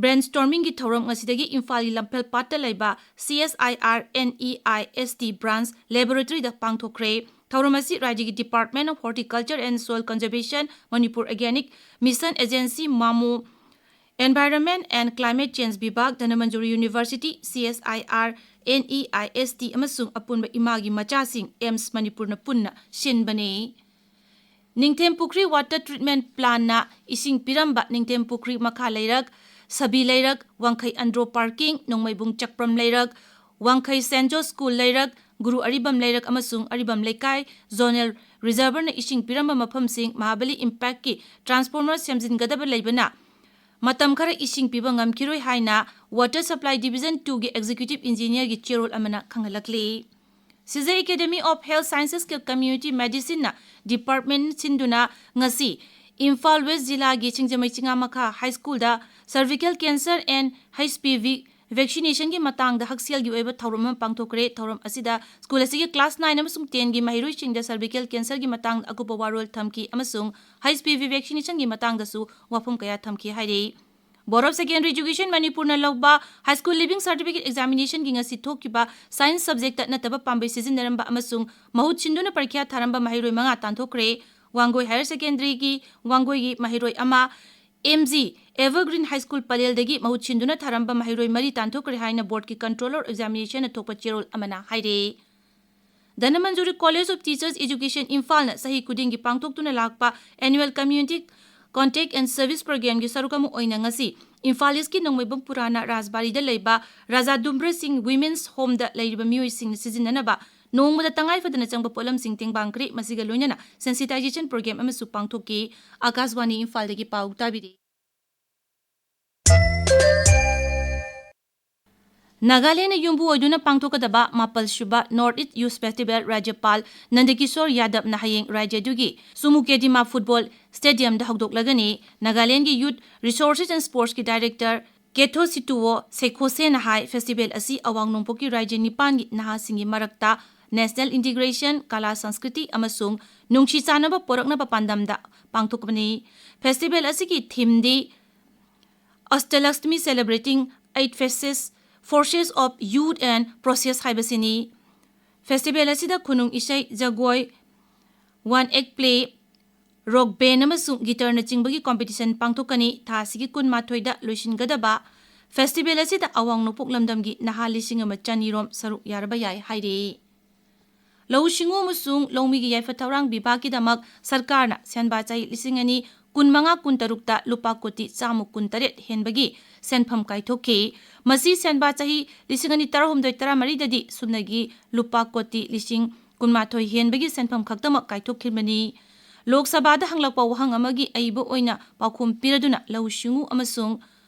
ꯕ꯭ꯔꯦꯟꯁ꯭ꯇꯣꯔꯃꯤꯡꯒꯤ ꯊꯧꯔꯝ ꯉꯁꯤꯗꯒꯤ ꯏꯝꯐꯥꯜꯒꯤ ꯂꯝꯐꯦꯜ ꯄꯥꯠꯇ ꯂꯩꯕ C S I R N E I S T branch laboratory ꯗ ꯄꯥꯡꯊꯣꯛꯈ꯭ꯔꯦ꯫ ꯊꯧꯔꯝ ꯑꯁꯤ ꯔꯥꯖ꯭ꯌꯒꯤ Department of Horticulture and Soil Conservation, Manipur Organic Mission Agency, ꯃꯥꯃꯣ, Environment and Climate Change ꯕꯤꯚꯥꯒ, Dhanamanjuri university, C S I R N E I S T ꯑꯃꯁꯨꯡ ꯑꯄꯨꯟꯕ ꯏꯃꯥꯒꯤ ꯃꯆꯥꯁꯤꯡ, ꯑꯦꯝꯁ ꯃꯅꯤꯄꯨꯔꯅ ꯄꯨꯟꯅ ꯁꯤꯟꯕꯅꯤ꯫ ꯅꯤꯡꯊꯦꯝ ꯄꯨꯈ꯭ꯔꯤ water treatment plant ꯅ ꯏꯁꯤꯡ ꯄꯤꯔꯝꯕ ꯅꯤꯡꯊꯦꯝ ꯄꯨꯈ꯭ꯔꯤ ꯃꯈꯥ ꯂꯩꯔꯛ, ꯁꯕꯤ ꯂꯩꯔꯛ, ꯋꯥꯡꯈꯩ ꯑꯟꯗ꯭ꯔꯣ parking, ꯅꯣꯡꯃꯩꯕꯨꯡ ꯆꯛꯄ꯭ꯔꯝ ꯂꯩꯔꯛ, ꯋꯥꯡꯈꯩ ꯁꯦꯟ ꯖꯣꯁ ꯁ꯭ꯀꯨꯜ ꯂꯩꯔꯛ, ꯒꯨꯔꯨ ꯑꯔꯤꯕꯝ ꯂꯩꯔꯛ ꯑꯃꯁꯨꯡ ꯑꯔꯤꯕꯝ ꯂꯩꯀꯥꯏ zonal reservoir ꯅ ꯏꯁꯤꯡ ꯄꯤꯔꯝꯕ ꯃꯐꯝꯁꯤꯡ ꯃꯍꯥꯕꯂꯤ ꯏꯝꯄꯦꯛꯀꯤ transformer ꯁꯦꯝꯖꯤꯟꯒꯗꯕ ꯂꯩꯕꯅ ꯃꯇꯝ ꯈꯔ ꯏꯁꯤꯡ ꯄꯤꯕ ꯉꯝꯈꯤꯔꯣꯏ ꯍꯥꯏꯅ Water Supply Division two ꯒꯤ Executive Engineer ꯒꯤ ꯆꯦꯔꯣꯜ ꯑꯃꯅ ꯈꯪꯍꯜꯂꯛꯂꯤ꯫ Sijai Academy of Health Sciences ꯀ Community Medicine ꯅ department ꯁꯤꯟꯗꯨꯅ ꯉꯁꯤ ꯏꯝꯐꯥꯜ ꯋꯦꯁ ꯖꯤꯂꯥꯒꯤ ꯁꯤꯡꯖꯃꯩ ꯆꯤꯉꯥꯃꯈꯥ ꯍꯥꯏ ꯁ꯭ꯀꯨꯜꯗ cervical cancer and H P V vaccination ꯒꯤ ꯃꯇꯥꯡꯗ ꯍꯛꯁꯦꯜꯒꯤ ꯑꯣꯏꯕ ꯊꯧꯔꯝ ꯑꯃ ꯄꯥꯡꯊꯣꯛꯈ꯭ꯔꯦ꯫ ꯊꯧꯔꯝ ꯑꯁꯤꯗ ꯁ꯭ꯀꯨꯜ ꯑꯁꯤꯒꯤ class nine ꯑꯃꯁꯨꯡ ten ꯒꯤ ꯃꯍꯩꯔꯣꯏꯁꯤꯡꯗ cervical cancer ꯒꯤ ꯃꯇꯥꯡꯗ ꯑꯀꯨꯞꯄ ꯋꯥꯔꯣꯜ ꯊꯝꯈꯤ ꯑꯃꯁꯨꯡ H P V vaccination ꯒꯤ ꯃꯇꯥꯡꯗꯁꯨ ꯋꯥꯐꯝ ꯀꯌꯥ ꯊꯝꯈꯤ ꯍꯥꯏꯔꯤ꯫ Board of Secondary Education ꯃꯅꯤꯄꯨꯔꯅ ꯂꯧꯕ High School Leaving Certificate Examination ꯒꯤ ꯉꯁꯤ ꯊꯣꯛꯈꯤꯕ science subject ꯇ ꯅꯠꯇꯕ ꯄꯥꯝꯕꯩ ꯁꯤꯖꯤꯟꯅꯔꯝꯕ ꯑꯃꯁꯨꯡ ꯃꯍꯨꯠ ꯁꯤꯟꯗꯨꯅ ꯄꯔꯤꯈ꯭ꯌꯥ ꯊꯥꯔꯝꯕ ꯃꯍꯩꯔꯣꯏ ꯃꯉꯥ ꯇꯥꯟꯊꯣꯛꯈ꯭ꯔꯦ꯫ ꯋꯥꯡꯒꯣꯏ Higher Secondary ꯒꯤ ꯋꯥꯡꯒꯣꯏꯒꯤ ꯃꯍꯩꯔꯣꯏ ꯑꯃ, M G Evergreen High School ꯄꯂꯦꯜꯗꯒꯤ ꯃꯍꯨꯠ ꯁꯤꯟꯗꯨꯅ ꯊꯥꯔꯝꯕ ꯃꯍꯩꯔꯣꯏ ꯃꯔꯤ ꯇꯥꯟꯊꯣꯛꯈ꯭ꯔꯦ ꯍꯥꯏꯅ board ꯀꯤ Controller of Examination ꯅ ꯊꯣꯛꯄ ꯆꯦꯔꯣꯜ ꯑꯃꯅ ꯍꯥꯏꯔꯦ꯫ Dhanamanjuri College of Teachers Education ꯏꯝꯐꯥꯜꯅ ꯆꯍꯤ ꯈꯨꯗꯤꯡꯒꯤ ꯄꯥꯡꯊꯣꯛꯇꯨꯅ ꯂꯥꯛꯄ annual community Contact and Service Programꯒꯤ ꯁꯔꯨꯛ ꯑꯃ ꯑꯣꯏꯅ ꯉꯁꯤ ꯏꯝꯐꯥꯜ ꯏꯁꯀꯤ ꯅꯣꯡꯃꯩꯕꯨꯡ ꯄꯨꯔꯥꯅ ꯔꯥꯖꯕꯥꯔꯤꯗ ꯂꯩꯕ ꯔꯥꯖꯥ ꯗꯨꯝꯕ꯭ꯔ ꯁꯤꯡ Women's Homeꯗ ꯂꯩꯔꯤꯕ ꯃꯤꯑꯣꯏꯁꯤꯡꯅ ꯁꯤꯖꯤꯟꯅꯅꯕ ꯅꯣꯡꯃꯗ ꯇꯉꯥꯏ ꯐꯗꯅ ꯆꯪꯕ ꯄꯣꯠꯂꯝꯁꯤꯡ ꯇꯦꯡꯕꯥꯡꯈ꯭ꯔꯦ꯫ ꯃꯁꯤꯒ ꯂꯣꯏꯅꯅ sensitization program ꯑꯃꯁꯨ ꯄꯥꯡꯊꯣꯛꯈꯤ꯫ ꯑꯥꯀꯥꯁꯕꯥꯅꯤ ꯏꯝꯐꯥꯜꯗꯒꯤ ꯄꯥꯎ ꯇꯥꯕꯤꯔꯤ꯫ ꯅꯥꯒꯥꯂꯦꯟꯗ ꯌꯨꯝꯕꯨ ꯑꯣꯏꯗꯨꯅ ꯄꯥꯡꯊꯣꯛꯀꯗꯕ ꯃꯥꯄꯜ ꯁꯨꯕ North East Youth Festival ꯔꯥꯖ꯭ꯌꯄꯥꯜ ꯅꯟꯗꯀꯤꯁꯣꯔ ꯌꯥꯗꯕꯅ ꯍꯌꯦꯡ ꯔꯥꯖ꯭ꯌ ꯑꯗꯨꯒꯤ ꯁꯨꯃꯨꯀꯦꯗꯤꯃꯥ ꯐꯨꯠꯕꯣꯜ ꯁ꯭ꯇꯦꯗꯤꯌꯝꯗ ꯍꯧꯗꯣꯛꯂꯒꯅꯤ꯫ ꯅꯥꯒꯥꯂꯦꯟꯗꯒꯤ Youth Resources and Sportsꯀꯤ Director ꯀꯦꯊꯣ ꯁꯤꯇꯨꯋꯣ ꯁꯦꯈꯣꯁꯦꯅ ꯍꯥꯏ, ꯐꯦꯁꯇꯤꯚꯦꯜ ꯑꯁꯤ ꯑꯋꯥꯡ ꯅꯣꯡꯄꯣꯛꯀꯤ ꯔꯥꯖ꯭ꯌ ꯅꯤꯄꯥꯟꯒꯤ ꯅꯍꯥꯁꯤꯡꯒꯤ ꯃꯔꯛꯇ National Integration, ꯀꯂꯥ ꯁꯪꯁꯀ꯭ꯔꯤꯇꯤ ꯑꯃꯁꯨꯡ ꯅꯨꯡꯁꯤ ꯆꯥꯟꯅꯕ ꯄꯣꯔꯛꯅꯕ ꯄꯥꯟꯗꯝꯗ ꯄꯥꯡꯊꯣꯛꯄꯅꯤ꯫ ꯐꯦꯁꯇꯤꯚꯦꯜ ꯑꯁꯤꯒꯤ ꯊꯤꯝꯗꯤ Ashtalakshmi Celebrating Eight Faces, Forces of Youth and Process ꯍꯥꯏꯕꯁꯤꯅꯤ꯫ ꯐꯦꯁꯇꯤꯚꯦꯜ ꯑꯁꯤꯗ ꯈꯨꯅꯨꯡ ꯏꯁꯩ, ꯖꯒꯣꯏ, one act play, rock band ꯑꯃꯁꯨꯡ ꯒꯤꯇꯔꯅꯆꯤꯡꯕꯒꯤ ꯀꯣꯝꯄꯤꯇꯤꯁꯟ ꯄꯥꯡꯊꯣꯛꯀꯅꯤ꯫ ꯊꯥ ꯑꯁꯤꯒꯤ ꯀꯨꯟꯃꯥꯊꯣꯏꯗ ꯂꯣꯏꯁꯤꯟꯒꯗꯕ ꯐꯦꯁꯇꯤꯚꯦꯜ ꯑꯁꯤꯗ ꯑꯋꯥꯡ ꯅꯣꯡꯄꯣꯛ ꯂꯝꯗꯝꯒꯤ ꯅꯍꯥ ꯂꯤꯁꯤꯡ ꯑꯃ ꯆꯅꯤꯔꯣꯝ ꯁꯔꯨꯛ ꯌꯥꯔꯕ ꯌꯥꯏ ꯍꯥꯏꯔꯤ꯫ ꯂꯧꯎ ꯁꯤꯡꯎ ꯑꯃꯁꯨꯡ ꯂꯧꯃꯤꯒꯤ ꯌꯥꯏꯐ ꯊꯧꯔꯥꯡ ꯕꯤꯚꯥꯒꯀꯤꯗꯃꯛ ꯁꯔꯀꯥꯔꯅ ꯁꯦꯟꯕꯥ ꯆꯍꯤ ꯂꯤꯁꯤꯡ ꯑꯅꯤ ꯀꯨꯟꯃꯉꯥ ꯀꯨꯟꯇꯔꯨꯛꯇ ꯂꯨꯄꯥ ꯀꯣꯇꯤ ꯆꯥꯝꯃ ꯀꯨꯟꯇꯔꯦꯠ ꯍꯦꯟꯕꯒꯤ ꯁꯦꯟꯐꯝ ꯀꯥꯏꯊꯣꯛꯈꯤ꯫ ꯃꯁꯤ ꯁꯦꯟꯕꯥ ꯆꯍꯤ ꯂꯤꯁꯤꯡ ꯑꯅꯤ ꯇꯔꯥꯍꯨꯝꯗꯣꯏ ꯇꯔꯥꯃꯔꯤꯗꯗꯤ ꯁꯨꯞꯅꯒꯤ ꯂꯨꯄꯥ ꯀꯣꯇꯤ ꯂꯤꯁꯤꯡ ꯀꯨꯟꯃꯥꯊꯣꯏ ꯍꯦꯟꯕꯒꯤ ꯁꯦꯟꯐꯝ ꯈꯛꯇꯃꯛ ꯀꯥꯏꯊꯣꯛꯈꯤꯕꯅꯤ꯫ ꯂꯣꯛ ꯁꯚꯥꯗ ꯍꯪꯂꯛꯄ ꯋꯥꯍꯪ ꯑꯃꯒꯤ ꯑꯏꯕ ꯑꯣꯏꯅ ꯄꯥꯎꯈꯨꯝ ꯄꯤꯔꯗꯨꯅ ꯂꯧꯎ ꯁꯤꯡꯎ ꯑꯃꯁꯨꯡ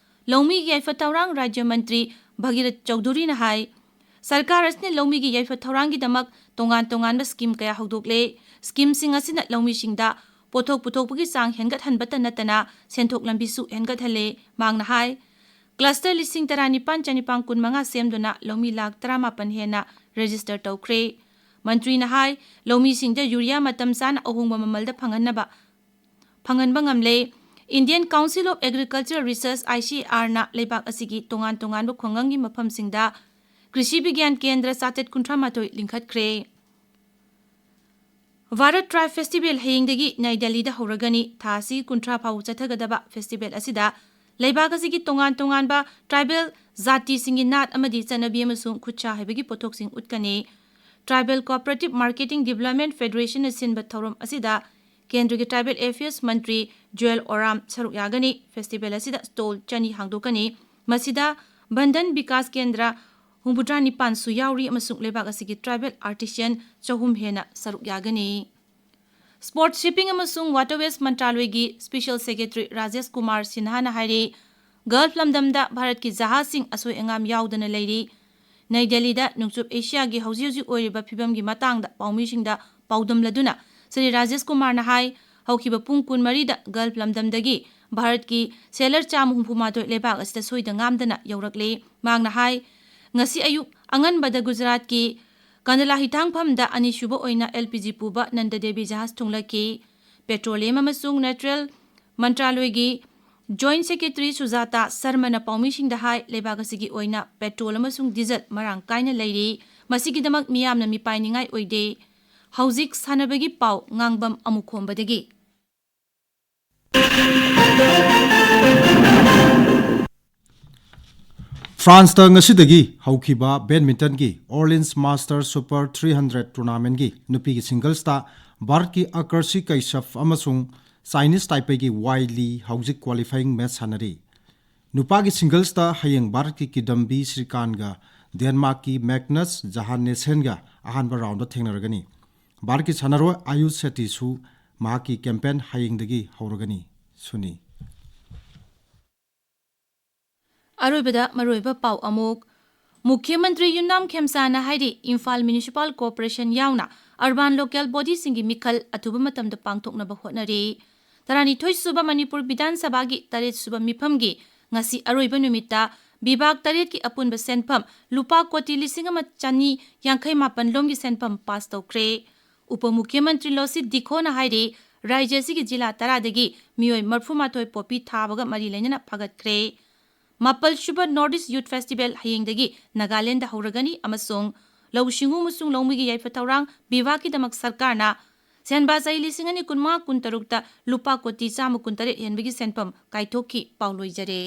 ꯂꯧꯃꯤꯒꯤ ꯌꯥꯏꯐ ꯊꯧꯔꯥꯡ ꯔꯥꯖ꯭ꯌ ꯃꯟꯇ꯭ꯔꯤ ꯚꯒꯤꯔꯊ ꯆꯧꯙꯨꯔꯤꯅ ꯍꯥꯏ, ꯁꯔꯀꯥꯔ ꯑꯁꯤꯅ ꯂꯧꯃꯤꯒꯤ ꯌꯥꯏꯐ ꯊꯧꯔꯥꯡꯒꯤꯗꯃꯛ ꯇꯣꯉꯥꯟ ꯇꯣꯉꯥꯟꯕ ꯁ꯭ꯀꯤꯝ ꯀꯌꯥ ꯍꯧꯗꯣꯛꯂꯦ꯫ ꯁ꯭ꯀꯤꯝꯁꯤꯡ ꯑꯁꯤꯅ ꯂꯧꯃꯤꯁꯤꯡꯗ ꯄꯣꯠꯊꯣꯛ ꯄꯨꯊꯣꯛꯄꯒꯤ ꯆꯥꯡ ꯍꯦꯟꯒꯠꯍꯟꯕꯇ ꯅꯠꯇꯅ ꯁꯦꯟꯊꯣꯛ ꯂꯝꯕꯤꯁꯨ ꯍꯦꯟꯒꯠꯍꯜꯂꯦ꯫ ꯃꯍꯥꯛꯅ ꯍꯥꯏ, ꯀ꯭ꯂꯁꯇꯔ ꯂꯤꯁꯤꯡ ꯇꯔꯥꯅꯤꯄꯥꯟ ꯆꯅꯤꯄꯥꯟ ꯀꯨꯟꯃꯉꯥ ꯁꯦꯝꯗꯨꯅ ꯂꯧꯃꯤ ꯂꯥꯈ ꯇꯔꯥꯃꯥꯄꯟ ꯍꯦꯟꯅ ꯔꯦꯖꯤꯁꯇꯔ ꯇꯧꯈ꯭ꯔꯦ꯫ ꯃꯟꯇ꯭ꯔꯤꯅ ꯍꯥꯏ, ꯂꯧꯃꯤꯁꯤꯡꯗ ꯌꯨꯔꯤꯌꯥ ꯃꯇꯝ ꯆꯥꯅ ꯑꯍꯣꯡꯕ ꯃꯃꯜꯗ ꯐꯪꯍꯟꯅꯕ, ꯐꯪꯍꯟꯕ ꯉꯝꯂꯦ꯫ Indian Council of Agricultural Research, ICARꯅ ꯂꯩꯕꯥꯛ ꯑꯁꯤꯒꯤ ꯇꯣꯉꯥꯟ ꯇꯣꯉꯥꯟꯕ ꯈꯨꯡꯒꯪꯒꯤ ꯃꯐꯝꯁꯤꯡꯗ ꯀ꯭ꯔꯤꯁꯤ ꯕꯤꯒ꯭ꯌꯥꯟ ꯀꯦꯟꯗ꯭ꯔ ꯆꯥꯇ꯭ꯔꯦꯠ ꯀꯨꯟꯊ꯭ꯔꯥ ꯃꯥꯊꯣꯏ ꯂꯤꯡꯈꯠꯈ꯭ꯔꯦ꯫ ꯚꯥꯔꯠ ꯇ꯭ꯔꯥꯏꯕ ꯐꯦꯁꯇꯤꯚꯦꯜ ꯍꯌꯦꯡꯗꯒꯤ ꯅ꯭ꯌꯨ ꯗꯦꯜꯂꯤꯗ ꯍꯧꯔꯒꯅꯤ꯫ ꯊꯥ ꯑꯁꯤꯒꯤ ꯀꯨꯟꯊ꯭ꯔꯥ ꯐꯥꯎꯕ ꯆꯠꯊꯒꯗꯕ ꯐꯦꯁꯇꯤꯚꯦꯜ ꯑꯁꯤꯗ ꯂꯩꯕꯥꯛ ꯑꯁꯤꯒꯤ ꯇꯣꯉꯥꯟ ꯇꯣꯉꯥꯟꯕ ꯇ꯭ꯔꯥꯏꯕꯦꯜ ꯖꯥꯇꯤꯁꯤꯡꯒꯤ ꯅꯥꯠ ꯑꯃꯗꯤ ꯆꯠꯅꯕꯤ ꯑꯃꯁꯨꯡ ꯈꯨꯠꯁꯥ ꯍꯩꯕꯒꯤ ꯄꯣꯠꯊꯣꯛꯁꯤꯡ ꯎꯠꯀꯅꯤ꯫ Tribal Cooperative Marketing Development Federationꯅ ꯁꯤꯟꯕ ꯊꯧꯔꯝ ꯑꯁꯤꯗ ꯀꯦꯟꯗ꯭ꯔꯒꯤ Tribal Affairs ꯃꯟꯇ꯭ꯔꯤ ꯖꯨꯑꯦꯜ ꯑꯣꯔꯥꯝ ꯁꯔꯨꯛ ꯌꯥꯒꯅꯤ꯫ ꯐꯦꯁꯇꯤꯚꯦꯜ ꯑꯁꯤꯗ ꯁ꯭ꯇꯣꯜ ꯆꯅꯤ ꯍꯥꯡꯗꯣꯛꯀꯅꯤ꯫ ꯃꯁꯤꯗ ꯕꯟꯙꯟ ꯕꯤꯀꯥꯁ ꯀꯦꯟꯗ꯭ꯔ ꯍꯨꯝꯐꯨꯇꯔꯥ ꯅꯤꯄꯥꯟꯁꯨ ꯌꯥꯎꯔꯤ ꯑꯃꯁꯨꯡ ꯂꯩꯕꯥꯛ ꯑꯁꯤꯒꯤ tribal artisan ꯆꯍꯨꯝ ꯍꯦꯟꯅ ꯁꯔꯨꯛ ꯌꯥꯒꯅꯤ꯫ Sport, Shipping ꯑꯃꯁꯨꯡ Waterways ꯃꯟꯇ꯭ꯔꯥꯂꯣꯏꯒꯤ Special Secretary Rajesh Kumar ꯁꯤꯟꯍꯥꯅ ꯍꯥꯏꯔꯤ, ꯒꯜꯐ ꯂꯝꯗꯝꯗ ꯚꯥꯔꯠꯀꯤ ꯖꯍꯥꯖꯁꯤꯡ ꯑꯁꯣꯏ ꯑꯉꯥꯝ ꯌꯥꯎꯗꯅ ꯂꯩꯔꯤ꯫ ꯅꯩ ꯗꯦꯜꯂꯤꯗ ꯅꯣꯡꯆꯨꯞ ꯑꯦꯁꯤꯌꯥꯒꯤ ꯍꯧꯖꯤꯛ ꯍꯧꯖꯤꯛ ꯑꯣꯏꯔꯤꯕ ꯐꯤꯕꯝꯒꯤ ꯃꯇꯥꯡꯗ ꯄꯥꯎꯃꯤꯁꯤꯡꯗ ꯄꯥꯎꯗꯝꯂꯗꯨꯅ ꯁ꯭ꯔꯤ ꯔꯥꯖꯦꯁ ꯀꯨꯃꯥꯔꯅ ꯍꯥꯏ, ꯍꯧꯈꯤꯕ ꯄꯨꯡ ꯀꯨꯟꯃꯔꯤꯗ ꯒꯜꯐ ꯂꯝꯗꯝꯗꯒꯤ ꯚꯥꯔꯠꯀꯤ ꯁꯦꯂꯔ ꯆꯥꯝꯃ ꯍꯨꯝꯐꯨ ꯃꯥꯊꯣꯏ ꯂꯩꯕꯥꯛ ꯑꯁꯤꯗ ꯁꯣꯏꯗ ꯉꯥꯝꯗꯅ ꯌꯧꯔꯛꯂꯦ꯫ ꯃꯍꯥꯛꯅ ꯍꯥꯏ, ꯉꯁꯤ ꯑꯌꯨꯛ ꯑꯉꯟꯕꯗ ꯒꯨꯖꯔꯥꯠꯀꯤ ꯀꯟꯗꯂꯥ ꯍꯤꯊꯥꯡꯐꯝꯗ ꯑꯅꯤꯁꯨꯕ ꯑꯣꯏꯅ L P G ꯄꯨꯕ ꯅꯟꯗ ꯗꯦꯕꯤ ꯖꯍꯥꯖ ꯊꯨꯡꯂꯛꯈꯤ꯫ Petroleum ꯑꯃꯁꯨꯡ Natural ꯃꯟꯇ꯭ꯔꯥꯂꯣꯏꯒꯤ Joint Secretary ꯁꯨꯖꯥꯇꯥ ꯁꯔꯃꯅ ꯄꯥꯎꯃꯤꯁꯤꯡꯗ ꯍꯥꯏ, ꯂꯩꯕꯥꯛ ꯑꯁꯤꯒꯤ ꯑꯣꯏꯅ ꯄꯦꯇ꯭ꯔꯣꯜ ꯑꯃꯁꯨꯡ ꯗꯤꯖꯜ ꯃꯔꯥꯡ ꯀꯥꯏꯅ ꯂꯩꯔꯤ꯫ ꯃꯁꯤꯒꯤꯗꯃꯛ ꯃꯤꯌꯥꯝꯅ ꯃꯤꯄꯥꯏꯅꯤꯡꯉꯥꯏ ꯑꯣꯏꯗꯦ꯫ ꯍꯧꯖꯤꯛ ꯁꯥꯟꯅꯕꯒꯤ ꯄꯥꯎ ꯉꯥꯡꯕꯝ ꯑꯃꯨꯛ ꯈꯣꯝꯕꯗꯒꯤ꯫ ꯐ꯭ꯔꯥꯟꯁꯇ ꯉꯁꯤꯗꯒꯤ ꯍꯧꯈꯤꯕ badmintonꯒꯤ Orleans Master Super three hundred tournamentꯀꯤ ꯅꯨꯄꯤꯒꯤ singlesꯇ ꯚꯥꯔꯠꯀꯤ ꯑꯀꯔꯁꯤ ꯀꯩꯁꯞ ꯑꯃꯁꯨꯡ Chinese ꯇꯥꯏꯄꯦꯏꯒꯤ ꯋꯥꯏ ꯂꯤ ꯍꯧꯖꯤꯛ qualifying match ꯁꯥꯟꯅꯔꯤ꯫ ꯅꯨꯄꯥꯒꯤ singlesꯇ ꯍꯌꯦꯡ ꯚꯥꯔꯠꯀꯤ ꯀꯤꯗꯝꯕꯤ ꯁ꯭ꯔꯤꯀꯥꯟꯒ ꯗꯦꯟꯃꯥꯔꯛꯀꯤ ꯃꯦꯒꯅꯁ ꯖꯍꯥꯟꯅꯦꯁꯦꯟꯒ ꯑꯍꯥꯟꯕ roundꯗ ꯊꯦꯡꯅꯔꯒꯅꯤ꯫ ꯚꯥꯔꯠꯀꯤ ꯁꯥꯟꯅꯔꯣꯏ ꯑꯥꯌꯨꯁ ꯁꯦꯇꯤꯁꯨ ꯃꯍꯥꯛꯀꯤ campaign ꯍꯌꯦꯡꯗꯒꯤ ꯍꯧꯔꯒꯅꯤ꯫ ꯁꯨꯅꯤ꯫ ꯑꯔꯣꯏꯕꯗ ꯃꯔꯨꯑꯣꯏꯕ ꯄꯥꯎ ꯑꯃꯨꯛ꯫ ꯃꯨꯈ꯭ꯌ ꯃꯟꯇ꯭ꯔꯤ ꯌꯨꯝꯅꯥꯝ ꯈꯦꯝꯆꯥꯅ ꯍꯥꯏꯔꯤ, ꯏꯝꯐꯥꯜ Municipal Corporation ꯌꯥꯎꯅ urban local bodyꯁꯤꯡꯒꯤ ꯃꯤꯈꯜ ꯑꯊꯨꯕ ꯃꯇꯝꯗ ꯄꯥꯡꯊꯣꯛꯅꯕ ꯍꯣꯠꯅꯔꯤ꯫ ꯇꯔꯥꯅꯤꯊꯣꯏ ꯁꯨꯕ ꯃꯅꯤꯄꯨꯔ ꯕꯤꯙꯥꯟ ꯁꯚꯥꯒꯤ ꯇꯔꯦꯠ ꯁꯨꯕ ꯃꯤꯐꯝꯒꯤ ꯉꯁꯤ ꯑꯔꯣꯏꯕ ꯅꯨꯃꯤꯠꯇ ꯕꯤꯚꯥꯒ ꯇꯔꯦꯠꯀꯤ ꯑꯄꯨꯟꯕ ꯁꯦꯟꯐꯝ ꯂꯨꯄꯥ ꯀꯣꯇꯤ ꯂꯤꯁꯤꯡ ꯑꯃ ꯆꯅꯤ ꯌꯥꯡꯈꯩ ꯃꯥꯄꯟ ꯂꯣꯝꯒꯤ ꯁꯦꯟꯐꯝ pass ꯇꯧꯈ꯭ꯔꯦ꯫ ꯎꯄ ꯃꯨꯈ꯭ꯌ ꯃꯟꯇ꯭ꯔꯤ ꯂꯣꯁꯤꯠ ꯗꯤꯈꯣꯅ ꯍꯥꯏꯔꯤ, ꯔꯥꯖ꯭ꯌ ꯑꯁꯤꯒꯤ ꯖꯤꯂꯥ ꯇꯔꯥꯗꯒꯤ ꯃꯤꯑꯣꯏ ꯃꯔꯤꯐꯨ ꯃꯥꯊꯣꯏ ꯄꯣꯄꯤ ꯊꯥꯕꯒ ꯃꯔꯤ ꯂꯩꯅꯅ ꯐꯒꯠꯈ꯭ꯔꯦ꯫ ꯃꯥꯄꯜ ꯁꯨꯕ North East Youth Festival ꯍꯌꯦꯡꯗꯒꯤ ꯅꯥꯒꯥꯂꯦꯟꯗ ꯍꯧꯔꯒꯅꯤ ꯑꯃꯁꯨꯡ ꯂꯧꯎ ꯁꯤꯡꯎ ꯑꯃꯁꯨꯡ ꯂꯧꯃꯤꯒꯤ ꯌꯥꯏꯐ ꯊꯧꯔꯥꯡ ꯕꯤꯚꯥꯒꯀꯤꯗꯃꯛ ꯁꯔꯀꯥꯔꯅ ꯁꯦꯟꯕꯥ ꯆꯍꯤ ꯂꯤꯁꯤꯡ ꯑꯅꯤ ꯀꯨꯟꯃꯉꯥ ꯀꯨꯟꯇꯔꯨꯛꯇ ꯂꯨꯄꯥ ꯀꯣꯇꯤ ꯆꯥꯝꯃ ꯀꯨꯟꯇꯔꯦꯠ ꯍꯦꯟꯕꯒꯤ ꯁꯦꯟꯐꯝ ꯀꯥꯏꯊꯣꯛꯈꯤ꯫ ꯄꯥꯎ ꯂꯣꯏꯖꯔꯦ꯫